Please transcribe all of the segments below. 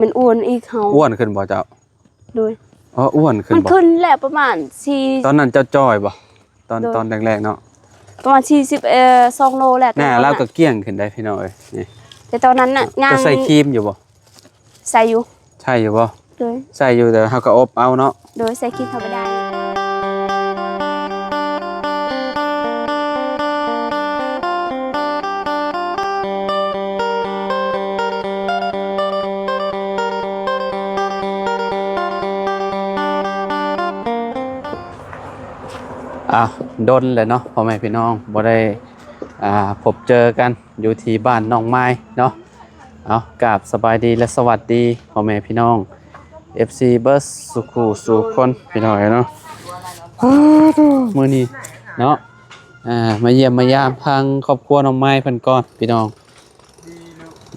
ມັນອ້ວນອີກເຮົາ. ອ້ວນຂຶ້ນບໍ່ເຈົ້າ? ໂດຍ. ອໍ ອ້ວນຂຶ້ນບໍ່? ມັນຂຶ້ນແລ້ວປະມານສີ່ ຕອນນັ້ນເຈົ້າຈ່ອຍບໍ່? ຕອນ ໂດຍ ຕອນແລກໆເນາະ ປະມານສີ່ສິບ ເອີ ສອງໂລແຫຼະ. ໜ້າລາວກໍກ້ຽງຂຶ້ນໄດ໋ພີ່ນ້ອງເອີຍ. ນີ້ ແຕ່ຕອນນັ້ນນະ ເຈົ້າໃສ່ຄຣີມຢູ່ບໍ່? ໃສ່ຢູ່. ໃສ່ຢູ່ບໍ່? ໂດຍ. ໃສ່ຢູ່ ແຕ່ເຮົາກໍອົບເອົາເນາະ. ໂດຍ ໃສ່ຄຣີມທຳມະດາ. ອ້າວ ດົນແລ້ວເນາະ ພໍ່ແມ່ພີ່ນ້ອງ ບໍ່ໄດ້ ອ່າ ພົບເຈີກັນຢູ່ທີ່ບ້ານນ້ອງມາຍເນາະ. ເອົາ ກາບສະບາຍດີ ແລະ ສະຫວັດດີພໍ່ແມ່ພີ່ນ້ອງ ເອັຟຊີ ເບິດສູ່ຄູ່ສູ່ຄົນ ພີ່ນ້ອງເອີຍເນາະ. ມື້ນີ້ເນາະ ອ່າ ມາຢ້ຽມມາຢາມທາງຄອບຄົວນ້ອງມາຍເພິ່ນກ່ອນ ພີ່ນ້ອງ.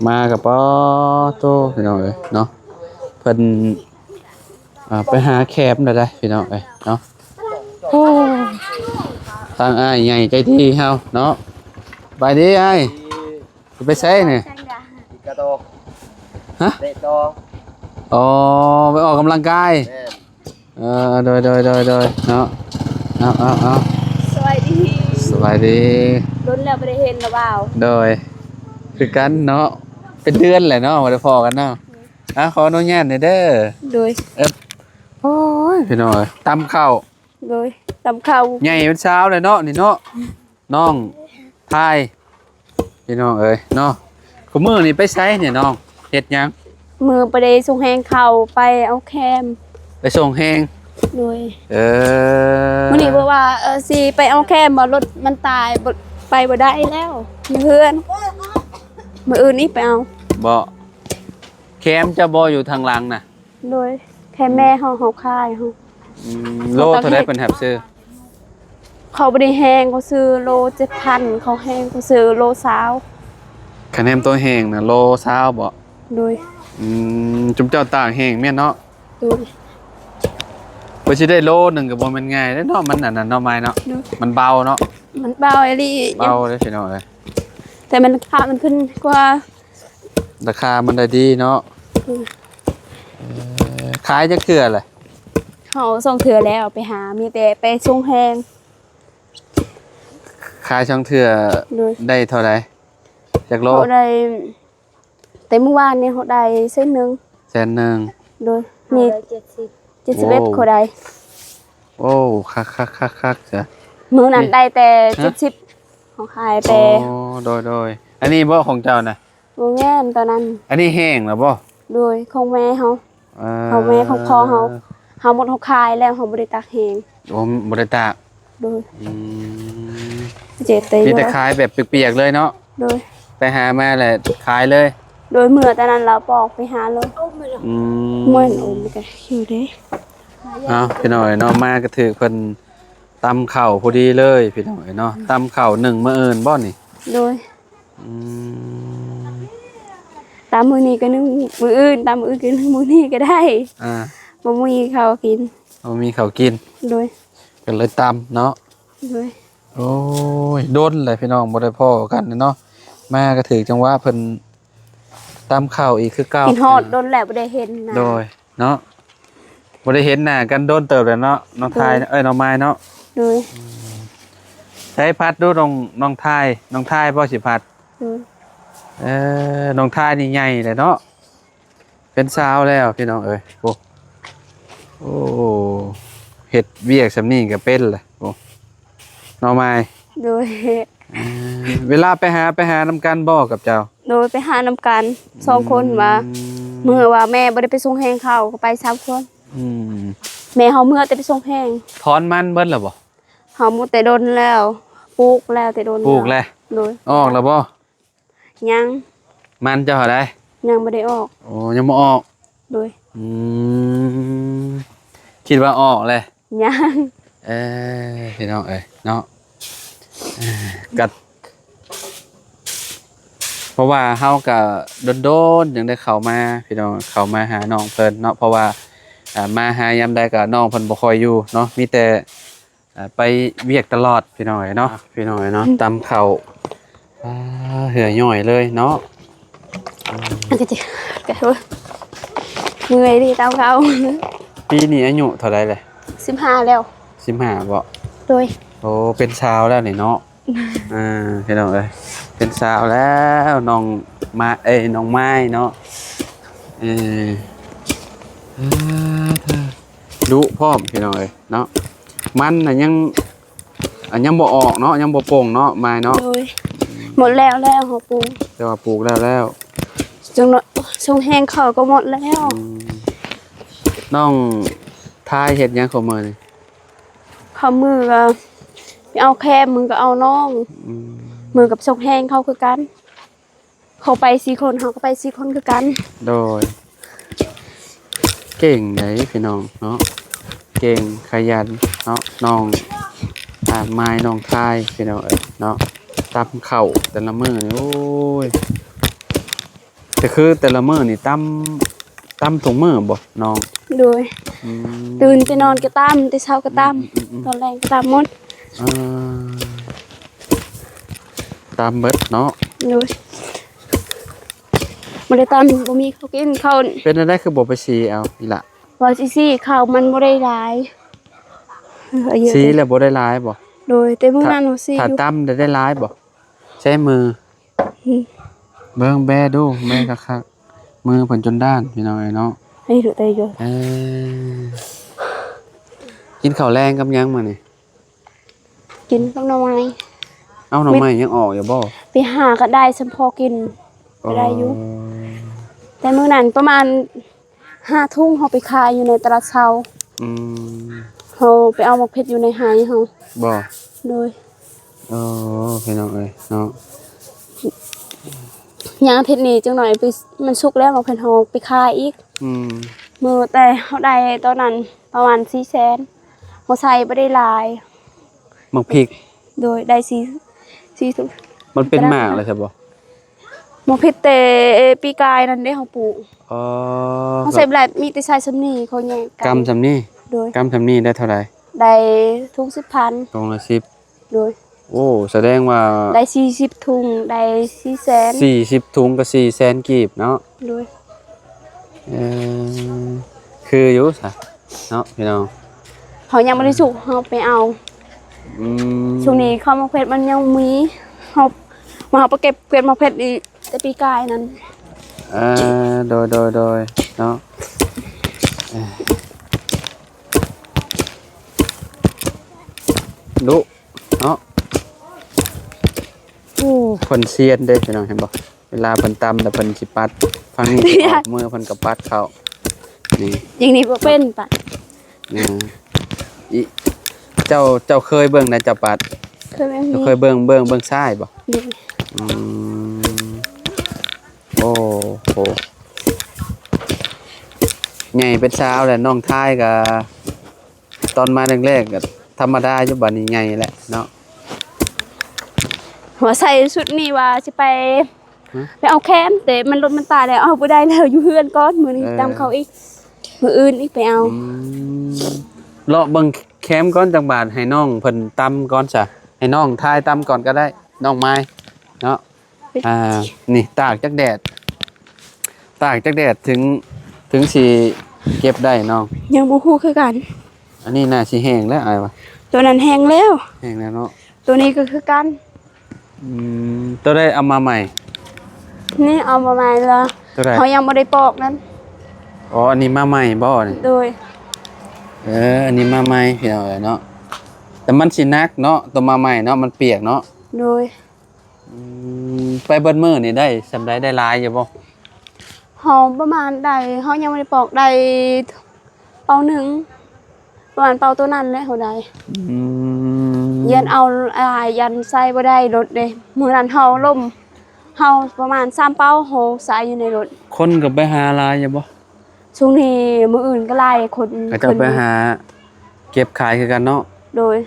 ມາກັບ ປາໂຕ ພີ່ນ້ອງເອີຍເນາະ ເພິ່ນ ອ່າ ໄປຫາແຄມແລ້ວໄດ໋ ພີ່ນ້ອງເອີຍເນາະ. ໂອ້ ທາງອ້າຍໃຫຍ່ໃຈດີເຮົາເນາະ. ສະບາຍດີອ້າຍ. ຊິໄປໃສນີ້? ກະໂຕ. ຮະ? ເຕະຕໍ່. ອໍ ໄປອອກກຳລັງກາຍ. ແມ່ນ. ເອີ ໂດຍ ໂດຍ ໂດຍ ໂດຍ ເນາະ. ເອົາ ເອົາ ເອົາ ສະບາຍດີ ສະບາຍດີ. ດົນແລ້ວບໍ່ໄດ້ເຫັນລະບ່າວ. ໂດຍ ຄືກັນເນາະ ເປັນເດືອນແຫຼະເນາະ ບໍ່ໄດ້ພໍ້ກັນເນາະ. ອ່າ ຂໍອະນຸຍາດແດ່ເດີ. ໂດຍ. ເອີ ໂອ້ຍ ພີ່ນ້ອງເອີຍ ຕຳເຂົ້າ. ໂດຍ ຕຳເຂົ້າ. ໃຫຍ່ເປັນສາວແລ້ວເນາະ ນີ້ເນາະ ນ້ອງທາຍ ພີ່ນ້ອງເອີຍເນາະ. ຄູ່ມື້ນີ້ໄປໃສນີ້ນ້ອງ ເຮັດຫຍັງ? ມື້ໄປໄດ້ສົ່ງແຮງເຂົ້າ ໄປເອົາແຄມ. ໄປສົ່ງແຮງ. ໂດຍ. ເອີ ມື້ນີ້ເພິ່ນວ່າ ເອີ ຊິໄປເອົາແຄມ ວ່າລົດມັນຕາຍ ບໍ່ ໄປບໍ່ໄດ້ແລ້ວ ຢູ່ເຮືອນ. ມື້ອື່ນນີ້ໄປເອົາ. ບໍ່ ແຄມເຈົ້າບໍ່ຢູ່ທາງຫຼັງນະ? ໂດຍ ແຄມແມ່ເຮົາ ເຮົາຂາຍເຮົາ. ອືມ ໂລເທົ່າໃດເພິ່ນຮັບຊື້? ເຂົາບໍ່ໄດ້ແຮງ ເຂົາຊື້ໂລເຈັດພັນ ເຂົາແຮງ ເຂົາຊື້ໂລຊາວ. ຄັນແຮງໂຕແຮງນະ ໂລຊາວບໍ? ໂດຍ. ອືມ ຈຸມເຈົ້າຕາກແຮງແມ່ນເນາະ? ໂດຍ. ເພື່ອຊິໄດ້ໂລໜຶ່ງກໍບໍ່ແມ່ນງ່າຍເດ້ເນາະ ມັນອັນນັ້ນເນາະ ໄມ້ເນາະ. ໂດຍ. ມັນເບົາເນາະ. ມັນເບົາອີ່ຫຼີ. ເບົາເດ້ພີ່ນ້ອງເອີຍ ແຕ່ມັນ ລາຄາມັນຂຶ້ນກວ່າ. ລາຄາມັນໄດ້ດີເນາະ. ອືມ. ເອີ ຂາຍຈັກເທື່ອລະ? ເຮົາສອງເທື່ອແລ້ວໄປຫາ ມີແຕ່ໄປສົ່ງແຮງ. ຂາຍສອງເທື່ອ. ໂດຍ. ໄດ້ເທົ່າໃດ? ຈັກໂລ? ເຮົາໄດ້ ແຕ່ມື້ວານນີ້ເຮົາໄດ້ແສນໜຶ່ງ. ແສນໜຶ່ງ. ໂດຍ. ມີເຈັດສິບ ເຈັດສິບເອັດ ໂອ້ ເຂົາໄດ້. ໂອ້ ຄັກໆໆໆ ຈ້ະ. ມື້ນັ້ນໄດ້ແຕ່ ຮະ? ເຈັດສິບ ເຮົາຂາຍແຕ່. ອໍ ໂດຍໆ. ອັນນີ້ບໍ່ຂອງເຈົ້ານະ? ບໍ່ແມ່ນຕອນນັ້ນ. ອັນນີ້ແຫ້ງແລ້ວບໍ່? ໂດຍ ຂອງແມ່ເຮົາ. ເອີ ຂອງແມ່ຂອງພໍ່ເຮົາ ເຮົາໝົດເຮົາຂາຍແລ້ວ ເຮົາບໍ່ໄດ້ຕາກແຫ້ງ. ໂອ້ ບໍ່ໄດ້ຕາກ. ໂດຍ. ອືມ ເຈັບແຕ່ ມີແຕ່ຂາຍແບບປຽກໆເລີຍເນາະ. ໂດຍ. ໄປຫາມາແລ້ວຂາຍເລີຍ. ໂດຍ. ເມື່ອຕອນນັ້ນລາວປອກໄປຫາເລີຍ. ອືມ ເໝືອນອົມກະຢູ່ເດ້. ເອົາ ພີ່ນ້ອງເອີຍເນາະ ມາກະຖືກເພິ່ນຕຳເຂົ້າພໍດີເລີຍ ພີ່ນ້ອງເອີຍເນາະ. ຕຳເຂົ້າໜຶ້ງມື້ອື່ນບໍ່ນີ້? ໂດຍ. ອືມ ຕຳມື້ນີ້ກໍໜຶ້ງມື້ອື່ນ ຕຳມື້ອື່ນກໍໜຶ້ງມື້ນີ້ກໍໄດ້. ອ່າ ບໍ່ມີເຂົ້າກິນ ບໍ່ມີເຂົ້າກິນ. ໂດຍ. ກໍເລີຍຕຳເນາະ. ໂດຍ. ໂອ້ຍ ດົນແຫຼະພີ່ນ້ອງ ບໍ່ໄດ້ພໍ້ກັນເນາະ ມາກໍຖືກຈັງຫວະເພິ່ນຕຳເຂົ້າອີກຄືເກົ່າ. ຄິດຮອດດົນແລ້ວບໍ່ໄດ້ເຫັນນະ. ໂດຍ. ເນາະ ບໍ່ໄດ້ເຫັນໜ້າກັນດົນເຕີບແລ້ວເນາະ ນ້ອງທາຍ. ໂດຍ. ເອີຍ ນ້ອງມາຍເນາະ. ໂດຍ. ໃຊ້ພັດດູ ນ້ອງ ນ້ອງທາຍ ນ້ອງທາຍບໍ່ຊິພັດ. ໂດຍ. ເອີ ນ້ອງທາຍນີ້ໃຫຍ່ແລ້ວເນາະ ເປັນສາວແລ້ວພີ່ນ້ອງເອີຍ. ໂອ້ ໂອ້ ເຮັດວຽກສ່ຳນີ້ກໍເປັນແຫຼະ. ໂອ້ ນ້ອງມາຍ. ໂດຍ. ເອີ ເວລາໄປຫາ ໄປຫານຳກັນບໍ່ກັບເຈົ້າ? ໂດຍ ໄປຫານຳກັນສອງຄົນ. ອືມ ວ່າ ເມື່ອວ່າແມ່ບໍ່ໄດ້ໄປສົ່ງແຮງເຂົາ ກໍໄປສາມຄົນ. ອືມ ແມ່ເຮົາເມື່ອແຕ່ໄປສົ່ງແຮງ. ຖອນມັນເບິດແລ້ວບໍ່? ເຮົາໝົດແຕ່ດົນແລ້ວ ປູກແລ້ວແຕ່ດົນ. ປູກແລ້ວ. ໂດຍ. ອອກແລ້ວບໍ່? ຍັງ. ມັນເຈົ້າເທົ່າໃດ? ຍັງບໍ່ໄດ້ອອກ. ໂອ້ ຍັງບໍ່ອອກ. ໂດຍ. ອືມ ຄິດວ່າອອກແລ້ວ. ຍັງ. ເອີ ພີ່ນ້ອງເອີຍເນາະ ເອີ ກໍ ເພາະວ່າເຮົາກໍດົນໆ ຈັ່ງໄດ້ເຂົ້າມາ ພີ່ນ້ອງ ເຂົ້າມາຫານ້ອງເພິ່ນເນາະ ເພາະວ່າ ອ່າ ມາຫາຍາມໃດກໍນ້ອງເພິ່ນບໍ່ຄ່ອຍຢູ່ເນາະ ມີແຕ່ ອ່າ ໄປວຽກຕະຫຼອດ ພີ່ນ້ອງເອີຍເນາະ. ອ່ະ ພີ່ນ້ອງເອີຍເນາະ ອືມ ຕຳເຂົ້າ ອ່າ ເຫື່ອຫຍ້ອຍເລີຍເນາະ. ອັນນີ້ຕິ ກະ ໂອ້ຍ ເມື່ອຍເດ້ ຕາມເກົ່າ. ປີນີ້ອາຍຸເທົ່າໃດແຫຼະ? ສິບຫ້າແລ້ວ. ສິບຫ້າບໍ? ໂດຍ. ໂອ້ ເປັນສາວແລ້ວນີ້ເນາະ. ອ່າ ພີ່ນ້ອງເອີຍ ເປັນສາວແລ້ວ ນ້ອງມາ ເອີຍ ນ້ອງມາຍເນາະ. ເອີ ດຸພ້ອມ ພີ່ນ້ອງເອີຍເນາະ. ມັນນະຍັງ ອັນຍັງບໍ່ອອກເນາະ ຍັງບໍ່ປົ່ງເນາະ ມາຍເນາະ. ໂດຍ. ໝົດແລ້ວແລ້ວ ເຮົາປູກ ແຕ່ວ່າປູກແລ້ວແລ້ວ. ຈັ່ງເນາະ ຊ່ວງແຮງເຂົ້າກໍໝົດແລ້ວ. ອືມ ນ້ອງທາຍເຮັດຫຍັງຂອງມື້ນີ້? ເຂົ້າມື້ກໍໄປເອົາແຄມ ມື້ກໍເອົານ້ອງ. ອືມ ມື້ກັບຊ່ວງແຮງເຂົ້າຄືກັນ. ເຂົາໄປສີ່ຄົນ ເຮົາກໍໄປສີ່ຄົນຄືກັນ. ໂດຍ. ເກັ່ງໃດພີ່ນ້ອງເນາະ ເກັ່ງຂະຫຍັນເນາະ ນ້ອງ ອ່າ ມາຍ ນ້ອງທາຍ ພີ່ນ້ອງເອີຍເນາະ. ຕຳເຂົ້າແຕ່ລະມື້ນີ້ ໂອ້ຍ ກໍຄືແຕ່ລະມື້ນີ້ຕຳ ຕຳທຸກມື້ບໍ່ນ້ອງ? ໂດຍ. ອືມ ຕື່ນແຕ່ນອນກໍຕຳ ແຕ່ເຊົ້າກໍຕຳ. ອືມໆໆໆ ຕອນແລງກໍຕຳໝົດ. ອ່າ ຕຳເບິດເນາະ. ໂດຍ. ບໍ່ໄດ້ຕຳ ບໍ່ມີເຂົ້າກິນ ເຂົ້າ. ເປັນແນວໃດຄືບໍ່ໄປສີເອົາອີ່ຫຼະ? ວ່າຊິສີເຂົ້າມັນບໍ່ໄດ້ຫຼາຍ. ສີແລ້ວບໍ່ໄດ້ຫຼາຍບໍ່? ໂດຍ. ແຕ່ມື້ນັ້ນເຮົາສີ ຖ້າ ຢູ່ ຖ້າຕຳໄດ້ ໄດ້ຫຼາຍບໍ່? ໃຊ້ມື. ອືມ ເບິ່ງແບດູ ແບຄັກໆ ມືເພິ່ນຈົນດ້ານ ພີ່ນ້ອງເອີຍເນາະ. ໃຫ້ດູໄດ້ຢູ່. ເອີ ກິນເຂົ້າແລງກັບຫຍັງມື້ນີ້? ກິນກັບໜໍ່ໄມ້. ເອົ້າ ໜໍ່ໄມ້ຍັງອອກຢູ່ບໍ່? ໄປຫາກໍໄດ້ ສ່ຳພໍກິນກໍໄດ້ຢູ່. ອໍ ແຕ່ມື້ນັ້ນປະມານຫ້າຖົງ ເຮົາໄປຂາຍຢູ່ໃນຕະຫຼາດເຊົ້າ. ອືມ ເຮົາໄປເອົາໝາກເຜັດຢູ່ໃນໄຮ່ເຮົາ. ບໍ່? ໂດຍ. ໂອ້ ພີ່ນ້ອງເອີຍເນາະ ຍາມອາທິດນີ້ຈັກໜ້ອຍໄປ ມັນສຸກແລ້ວ ໝາກເຜັດເຮົາໄປຂາຍອີກ. ອືມ ມື້ແຕ່ເຮົາໄດ້ຕອນນັ້ນປະມານສີ່ແສນ ເຮົາໃສ່ບໍ່ໄດ້ຫຼາຍ. ໝາກພິກ. ໂດຍ. ໄດ້ສີ່ ສີ່ ມັນເປັນໝາກແລ້ວໃຊ່ບໍ່? ໝາກພິກແຕ່ປີກາຍນັ້ນເດ້ ເຮົາປູກ. ອໍ ເຮົາໃສ່ບໍ່ຫຼາຍ ມີແຕ່ໃສ່ສ່ຳນີ້ ເຂົາແຍກກັນ ກຳສ່ຳນີ້. ໂດຍ. ກຳສ່ຳນີ້ໄດ້ເທົ່າໃດ? ໄດ້ຖົງສິບພັນ. ຖົງລະສິບ. ໂດຍ. ໂອ້ ສະແດງວ່າໄດ້ສີ່ສິບຖົງ ໄດ້ສີ່ແສນ. ສີ່ສິບຖົງກໍສີ່ແສນກີບເນາະ. ໂດຍ. ເອີ ຄືຢູ່ຊະເນາະ ພີ່ນ້ອງ. ເຮົາຍັງບໍ່ໄດ້ສຸກ ເຮົາໄປເອົາ. ອືມ ຊ່ວງນີ້ເຂົ້າໝາກເຜັດມັນຍັງມີ ເຮົາ ມາເຮົາໄປເກັບ ເກັບໝາກເຜັດນີ້ແຕ່ປີກາຍນັ້ນ. ເອີ ໂດຍ ໂດຍ ໂດຍ ເນາະ. ເອີ ດຸ ເນາະ. ໂອ້ ເພິ່ນຊຽນເດ້ພີ່ນ້ອງ ເຫັນບໍ່? ເວລາເພິ່ນຕຳແລ້ວເພິ່ນຊິປັດ ຝັ່ງນີ້ຊິອອກມື ເພິ່ນກໍປັດເຂົ້າ. ນີ້ ຢ່າງນີ້ບໍ່ເປັນປັດ. ເອີ ອີ ເຈົ້າ ເຈົ້າເຄີຍເບິ່ງໃດ ເຈົ້າປັດ? ເຄີຍແບບນີ້. ເຈົ້າເຄີຍເບິ່ງ ເບິ່ງ ເບິ່ງຊ້າຍບໍ່? ນີ້. ອືມ ໂອ້ໂຫ ໃຫຍ່ເປັນສາວແລ້ວ ນ້ອງທາຍກໍ ຕອນມາແລກໆກໍທຳມະດາຢູ່ ບາດນີ້ໃຫຍ່ແລ້ວເນາະ. ວ່າໃສ່ຊຸດນີ້ວ່າຊິໄປ ຮະ? ໄປເອົາແຄມ ແຕ່ມັນລົດມັນຕາຍແລ້ວ ເອົາບໍ່ໄດ້ແລ້ວ ຢູ່ເຮືອນກ່ອນ. ມື້ນີ້ ເອີ ຕຳເຂົ້າອີກ ມື້ອື່ນອີກໄປເອົາ. ອືມ ເລາະເບິ່ງແຄມກ່ອນ ຈັກບາດໃຫ້ນ້ອງເພິ່ນຕຳກ່ອນຊະ ໃຫ້ນ້ອງທາຍຕຳກ່ອນກໍໄດ້ ນ້ອງມາຍເນາະ. ອ່າ ນີ້ຕາກຈັກແດດ ຕາກຈັກແດດເຖິງ ເຖິງຊິເກັບໄດ້ນ້ອງ? ຍັງບໍ່ຮູ້ຄືກັນ. ອັນນີ້ໜ້າຊິແຫ້ງແລ້ວອ້າຍວ່າ. ໂຕນັ້ນແຫ້ງແລ້ວ ແຫ້ງແລ້ວເນາະ. ໂຕນີ້ກໍຄືກັນ. ອືມ ໂຕໃດເອົາມາໃໝ່? ນີ້ເອົາມາໃໝ່ລະ. ໂຕໃດ? ເຮົາຍັງບໍ່ໄດ້ປອກນັ້ນ. ອໍ ອັນນີ້ມາໃໝ່ບໍ່ນີ້? ໂດຍ. ເອີ ອັນນີ້ມາໃໝ່ ພີ່ນ້ອງເອີຍເນາະ. ແຕ່ມັນຊິໜັກເນາະ ໂຕມາໃໝ່ເນາະ ມັນປຽກເນາະ. ໂດຍ. ອືມ ໄປເບິດມື້ນີ້ໄດ້ສ່ຳໃດ ໄດ້ຫຼາຍຢູ່ບໍ່? ເຮົາປະມານໄດ້ ເຮົາຍັງບໍ່ໄດ້ປອກ ໄດ້ເປົາໜຶ່ງ ປະມານເປົາໂຕນັ້ນແຫຼະເຮົາໄດ້. ອືມ ຢ້ານເອົາຫຼາຍ ຢ້ານໃສ່ບໍ່ໄດ້ລົດເດ້. ມື້ນັ້ນເຮົາລົ້ມ ເຮົາປະມານສາມເປົາ ເຮົາໃສ່ຢູ່ໃນລົດ. ຄົນກໍໄປຫາຫຼາຍຢູ່ບໍ່? ຊ່ວງນີ້ມື້ອື່ນກໍຫຼາຍຄົນ ເຂົາເຈົ້າໄປຫາເກັບຂາຍຄືກັນເນາະ. ໂດຍ.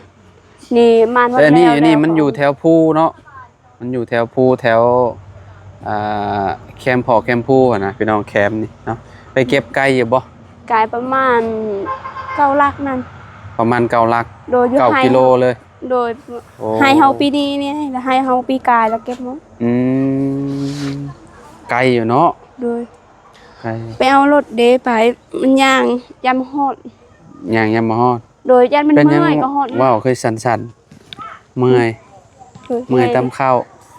ນີ້ມານວັນ ແຕ່ອັນນີ້ ແລ້ວ ອັນນີ້ມັນຢູ່ແຖວພູເນາະ ມັນຢູ່ແຖວພູ ແຖວ ອ່າ ແຄມພໍ້ແຄມພູຫັ້ນນະ ພີ່ນ້ອງ ແຄມນີ້ເນາະ. ໄປເກັບໄກຢູ່ບໍ່? ໄກປະມານເກົ້າຫຼັກນັ້ນ. ປະມານເກົ້າຫຼັກ. ໂດຍ. ຢູ່ເກົ້າກິໂລເລີຍ. ໂດຍ. ໂອ້ ໄຮ່ເຮົາປີນີ້ນີ້ ແລະໄຮ່ເຮົາປີກາຍລະເກັບໝົດ. ອືມ ໄກຢູ່ເນາະ. ໂດຍ. ເອີ ໄປເອົາລົດເດ້ ໄປ ມັນຍ່າງ ຢ້ານບໍ່ຮອດ ຍ່າງຍັງບໍ່ຮອດ. ໂດຍ ຢ້ານມັນເມື່ອຍກໍຮອດ ເວົ້າຄືສັ່ນໆ ເມື່ອຍ ໂດຍ ເມື່ອຍຕຳເຂົ້າ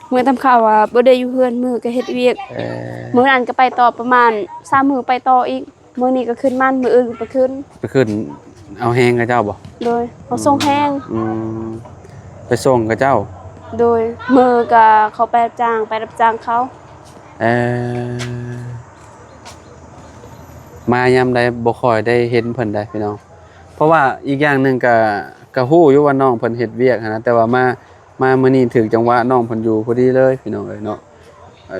ເມື່ອຍຕຳເຂົ້າວ່າບໍ່ໄດ້ຢູ່ເຮືອນ ມື້ກໍເຮັດວຽກ. ເອີ ມື້ນັ້ນກໍໄປຕໍ່ປະມານສາມມື້ ໄປຕໍ່ອີກ. ມື້ນີ້ກໍຂຶ້ນມັນ ມື້ອື່ນກໍໄປຂຶ້ນ ໄປຂຶ້ນເອົາແຮງເຂົາເຈົ້າບໍ່? ໂດຍ ເອົາສົ່ງແຮງ. ອືມ ໄປສົ່ງເຂົາເຈົ້າ. ໂດຍ ມື້ກໍເຂົາໄປຮັບຈ້າງ ໄປຮັບຈ້າງເຂົາ. ເອີ ມາຍາມໃດບໍ່ຄ່ອຍໄດ້ເຫັນເພິ່ນໃດ໋ພີ່ນ້ອງ ເພາະວ່າອີກຢ່າງໜຶ່ງກໍ ກໍຮູ້ຢູ່ວ່ານ້ອງເພິ່ນເຮັດວຽກຫັ້ນນະ ແຕ່ວ່າມາ ມາມື້ນີ້ຖືກຈັງຫວະນ້ອງເພິ່ນຢູ່ພໍດີເລີຍພີ່ນ້ອງເອີຍເນາະ. ເອີ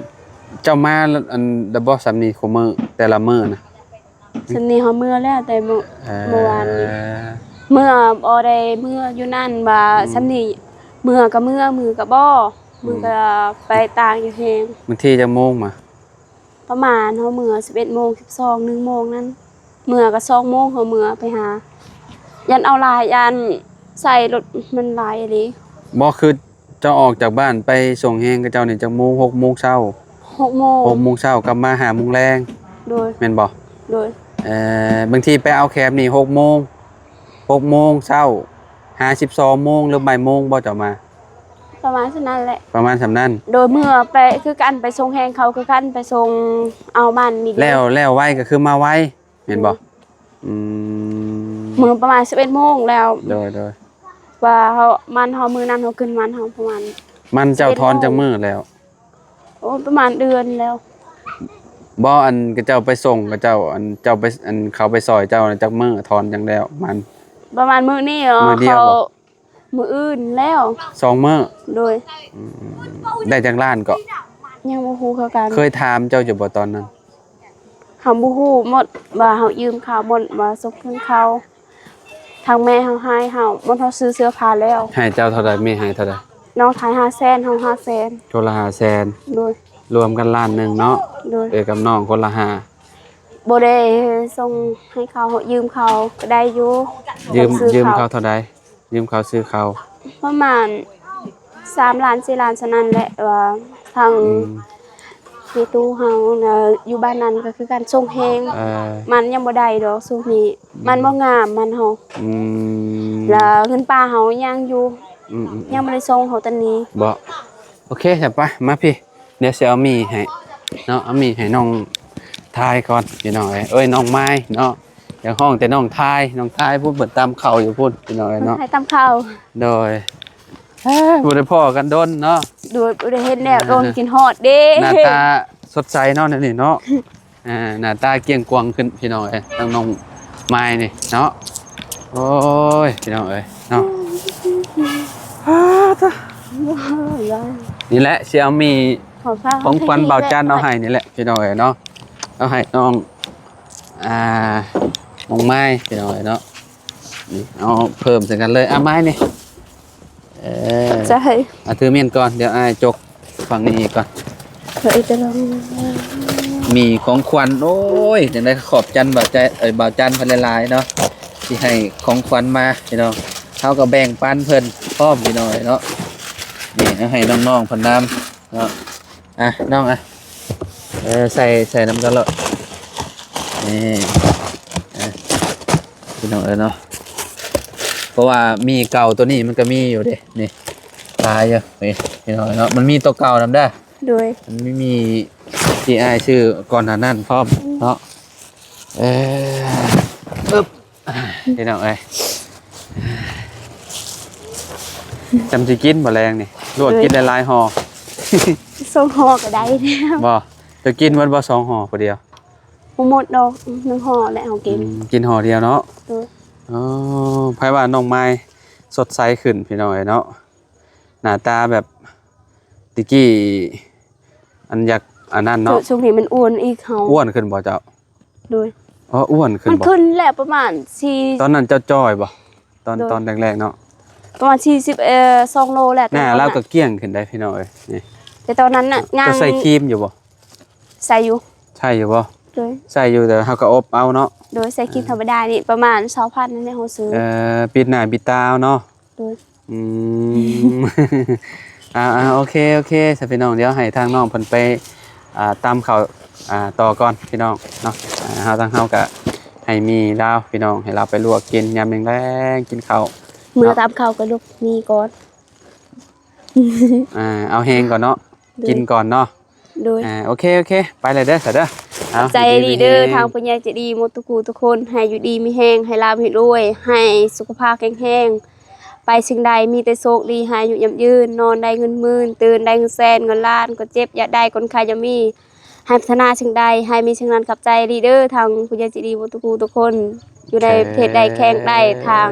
ເຈົ້າມາອັນ ແລ້ວບໍ່ສ່ຳນີ້ ຄູ່ມື້ ແຕ່ລະມື້ນະ? ສ່ຳນີ້ເຮົາເມືອແລ້ວ ແຕ່ມື້ ເອີ ມື້ວານນີ້ ເມືອ ບໍ່ໄດ້ເມືອຢູ່ນັ້ນວ່າ ອືມ ສ່ຳນີ້ ເມືອກໍເມືອ ມືກໍບໍ່ ມື ອືມ ກໍໄປຕ່າງຢູ່ແຮງ. ບາງທີຈັກໂມງມາ? ປະມານເຮົາເມືອສິບເອັດໂມງ ສິບສອງ ໜຶ່ງໂມງນັ້ນ ເມືອກໍສອງໂມງ ເຮົາເມືອໄປຫາ ຢ້ານເອົາຫຼາຍ ຢ້ານໃສ່ລົດມັນຫຼາຍອີ່ຫຼີ. ບໍ່ ຄືເຈົ້າອອກຈາກບ້ານໄປສົ່ງແຮງເຂົາເຈົ້ານີ້ຈັກໂມງ? ຫົກໂມງເຊົ້າ. ຫົກໂມງ ຫົກໂມງເຊົ້າ ກັບມາຫ້າໂມງແລງ. ໂດຍ ແມ່ນບໍ່? ໂດຍ ເອີ ບາງທີໄປເອົາແຄມນີ້ຫົກໂມງ ຫົກໂມງເຊົ້າ ຫາສິບສອງໂມງ ຫຼື ບ່າຍໂມງບໍ່ເຈົ້າມາ? ປະມານສ່ຳນັ້ນແຫຼະ ປະມານສ່ຳນັ້ນ. ໂດຍ ເມືອໄປຄືກັນ ໄປສົ່ງແຮງເຂົາຄືກັນ ໄປສົ່ງເອົາບ້ານນີ້ເດ້. ແລ້ວ ແລ້ວໄວກໍຄືມາໄວ ແມ່ນບໍ່? ອືມ ອືມ ມື້ປະມານສິບເອັດໂມງແລ້ວ. ໂດຍ ໂດຍ ວ່າເຮົາ ມັນເຮົາ ມື້ນັ້ນເຮົາຂຶ້ນມັນເຮົາປະມານ ມັນເຈົ້າຖອນຈັກມື້ແລ້ວ? ໂອ້ ປະມານເດືອນແລ້ວ. ບໍ່ ອັນເຂົາເຈົ້າໄປສົ່ງ ເຂົາເຈົ້າ ອັນເຈົ້າໄປ ອັນເຂົາໄປຊ່ອຍເຈົ້ານະ ຈັກມື້ຖອນຈັ່ງແລ້ວມັນ? ປະມານມື້ນີ້ ມື້ດຽວ ເຂົາ ມື້ອື່ນແລ້ວ ສອງມື້. ໂດຍ ອືມ ໄດ້ຈັກລ້ານເກາະ? ຍັງບໍ່ຮູ້ຄືກັນ. ເຄີຍຖາມເຈົ້າຢູ່ບໍ່ຕອນນັ້ນ? ເຮົາບໍ່ຮູ້ໝົດວ່າເຮົາຢືມເຂົາໝົດ ວ່າສົ່ງຄືນເຂົາ. ທາງແມ່ເຮົາໃຫ້ເຮົາໝົດ ເຮົາຊື້ເສື້ອຜ້າແລ້ວ. ໃຫ້ເຈົ້າເທົ່າໃດ? ແມ່ໃຫ້ເທົ່າໃດ? ນ້ອງໄທຫ້າແສນ ເຮົາຫ້າແສນ. ຄົນລະຫ້າແສນ. ໂດຍ ລວມກັນລ້ານໜຶ່ງເນາະ. ໂດຍ ເອື້ອຍກັບນ້ອງຄົນລະຫ້າ. ບໍ່ໄດ້ສົ່ງໃຫ້ເຂົາ ເຮົາຢືມເຂົາກໍໄດ້ຢູ່. ຢືມ ຢືມເຂົາເທົ່າໃດ? ຢືມເຂົາຊື້ເຂົ້າ ປະມານສາມລ້ານ ສີ່ລ້ານ ສ່ຳນັ້ນແຫຼະ. ວ່າທາງ ອືມ ແມ່ຕູ້ເຮົານະ ຢູ່ບ້ານນັ້ນກໍຄືກັນ ສົ່ງແຮງ. ເອີ ມັນຍັງບໍ່ໄດ້ດອກຊ່ວງນີ້ ອືມ ມັນບໍ່ງາມມັນເຮົາ. ອືມ ລະເງິນປ້າເຮົາຍັງຢູ່. ອືມໆໆ ຍັງບໍ່ໄດ້ສົ່ງເຮົາຕອນນີ້. ບໍ່ ໂອເຄ ສະປະ ມາພີ້ ດຽວຊິເອົາໝີ່ໃຫ້ເນາະ ເອົາໝີ່ໃຫ້ນ້ອງທາຍກ່ອນພີ່ນ້ອງເອີຍ ເອີຍ ນ້ອງມາຍເນາະ. ຢາກຮ້ອງແຕ່ນ້ອງທາຍ ນ້ອງທາຍພຸ້ນ ເພິ່ນຕຳເຂົ້າຢູ່ພຸ້ນພີ່ນ້ອງເອີຍເນາະ ໃຫ້ຕຳເຂົ້າ. ໂດຍ ເອີ ບໍ່ໄດ້ພໍ້ກັນດົນເນາະ. ໂດຍ ບໍ່ໄດ້ເຫັນແລ້ວ ເອີ ດົນ ກິນຮອດເດ້. ໜ້າຕາສົດໃສເນາະ ແນວນີ້ເນາະ. ອ່າ ໜ້າຕາກ້ຽງກວາງຂຶ້ນພີ່ນ້ອງເອີຍ ທາງນ້ອງມາຍນີ້ເນາະ. ໂອ້ຍ ພີ່ນ້ອງເອີຍເນາະ ນີ້ແຫຼະ ຊິເອົາມີຂອງຂວັນບ່າວຈັນເອົາໃຫ້ນີ້ແຫຼະພີ່ນ້ອງເອີຍເນາະ. ເອົາໃຫ້ນ້ອງ ອ່າ ນ້ອງມາຍພີ່ນ້ອງເອີຍເນາະ. ນີ້ ເອົາເພີ່ມໃສ່ກັນເລີຍ ອ່າ ມາຍນີ້. ເອີ ຂອບໃຈ. ອ່າ ຖືໝີ່ນກ່ອນ ດຽວອ້າຍຈົກຝັ່ງນີ້ອີກກ່ອນ. ມີຂອງຂວັນ ໂອ້ຍ ຈັ່ງໃດຂອບຈັນບ່າວໃຈ ເອີຍ ບ່າວຈັນເພິ່ນຫຼາຍໆເນາະ ທີ່ໃຫ້ຂອງຂວັນມາພີ່ນ້ອງ. ເຮົາກໍແບ່ງປັນເພິ່ນພ້ອມພີ່ນ້ອງເນາະ. ນີ້ ເອົາໃຫ້ນ້ອງໆເພິ່ນນຳເນາະ. ອ່ະ ນ້ອງ ອ່ະ ເອີ ໃສ່ ໃສ່ນຳກັນໂລດ. ນີ້ ອ່ະ ພີ່ນ້ອງເອີຍເນາະ ເພາະວ່າໝີ່ເກົ່າໂຕນີ້ມັນກໍມີຢູ່ເດ້ ນີ້ ຫຼາຍຢູ່ ນີ້ ພີ່ນ້ອງເນາະ. ມັນມີໂຕເກົ່ານຳເດີ. ໂດຍ ມັນມີ ມີທີ່ອ້າຍຊື້ກ່ອນໜ້ານັ້ນພ້ອມເນາະ. ເອີ ອຶບ ພີ່ນ້ອງເອີຍ ຈຳຊິກິນບໍ່ແລງນີ້ ຫຼືວ່າກິນຫຼາຍໆຫໍ່? ສອງຫໍ່ກໍໄດ້ແລ້ວ. ບໍ່ ຈະກິນໝົດບໍ່ສອງຫໍ່ຜູ້ດຽວ? ບໍ່ໝົດດອກ ໜຶ່ງຫໍ່ແຫຼະເຮົາກິນ. ອືມ ກິນຫໍ່ດຽວເນາະ. ໂດຍ ອໍ ໃຜວ່ານ້ອງມາຍສົດໃສຂຶ້ນ ພີ່ນ້ອງເອີຍເນາະ. ໜ້າຕາແບບ ແຕ່ກີ້ ອັນຢາກ ອັນນັ້ນເນາະ ຊ່ວງນີ້ມັນອ້ວນອີກເຮົາ. ອ້ວນຂຶ້ນບໍ່ເຈົ້າ? ໂດຍ ອໍ ອ້ວນຂຶ້ນບໍ່? ມັນຂຶ້ນແລ້ວປະມານສີ່ ຕອນນັ້ນເຈົ້າຈ່ອຍບໍ່? ຕອນ ໂດຍ ຕອນແລກໆເນາະ ປະມານສີ່ສິບ ເອີ ສອງໂລແຫຼະ. ໜ້າລາວກໍກ້ຽງຂຶ້ນໄດ໋ພີ່ນ້ອງເອີຍ ນີ້. ແຕ່ຕອນນັ້ນນະ ເຈົ້າໃສ່ຄຣີມຢູ່ບໍ່? ໃສ່ຢູ່. ໃສ່ຢູ່ບໍ່? ໂດຍ ໃສ່ຢູ່ ແຕ່ເຮົາກໍອົບເອົາເນາະ. ໂດຍ ໃສ່ຄຣີມທຳມະດານີ້ ປະມານຊາວພັນນີ້ແຫຼະເຮົາຊື້. ເອີ ປິດໜ້າປິດຕາເອົາເນາະ. ໂດຍ ອືມ ອ່າໆ ໂອເຄ ໂອເຄ ຊະພີ່ນ້ອງ ດຽວໃຫ້ທາງນ້ອງເພິ່ນໄປ ອ່າ ຕຳເຂົ້າ ອ່າ ຕໍ່ກ່ອນພີ່ນ້ອງເນາະ. ອ່າ ເຮົາ ທາງເຮົາກະໃຫ້ໝີ່ລາວພີ່ນ້ອງ ໃຫ້ລາວໄປລວກກິນຍາມແລງໆ ກິນເຂົ້າ ເມື່ອເນາະ ຕຳເຂົ້າກັບລູກໝີ່ກ່ອນ. ອ່າ ເອົາແຮງກ່ອນເນາະ ໂດຍ ກິນກ່ອນເນາະ. ໂດຍ ອ່າ ໂອເຄ ໂອເຄ ໄປເລີຍເດີ ສາເດີ. ເອົາ ຂອບໃຈ ຢູ່ດີມີແຮງ ອີ່ຫຼີເດີ ທາງຜູ້ໃຫຍ່ໃຈດີໝົດທຸກຜູ້ທຸກຄົນ ໃຫ້ຢູ່ດີມີແຮງ ໃຫ້ລ່ຳໃຫ້ລວຍ ໃຫ້ສຸຂະພາບແຂງແຮງ ໄປສິ່ງໃດມີແຕ່ໂຊກດີ ໃຫ້ອາຍຸຍືນຍາວ ນອນໄດ້ເງິນໝື່ນ ຕື່ນໄດ້ເງິນແສນເງິນລ້ານ ກວາດເຈັບຢ່າໄດ້ ກວາດໄຂ້ຢ່າມີ ໃຫ້ພັດທະນາສິ່ງໃດໃຫ້ມີສິ່ງນັ້ນ. ຂອບໃຈອີ່ຫຼີເດີ ທາງຜູ້ໃຫຍ່ໃຈດີໝົດທຸກຜູ້ທຸກຄົນ ຢູ່ໃນເຂດໃດແຂວງໃດ ທາງ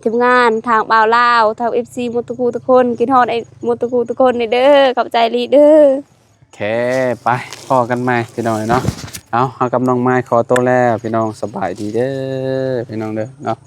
ທີມງານ ທາງບ່າວລາວ ທາງເອັຟຊີໝົດທຸກຜູ້ທຸກຄົນ ຄິດຮອດໄອ້ໝົດທຸກຜູ້ທຸກຄົນເດີ. ຂອບໃຈອີ່ຫຼີເດີ. ໂອເຄ ໄປພໍ້ກັນໃໝ່ພີ່ນ້ອງເອີຍເນາະ. ເອົາ ເຮົາກັບນ້ອງມາຍຂໍໂຕແລ້ວພີ່ນ້ອງ ສະບາຍດີເດີພີ່ນ້ອງເດີເນາະ.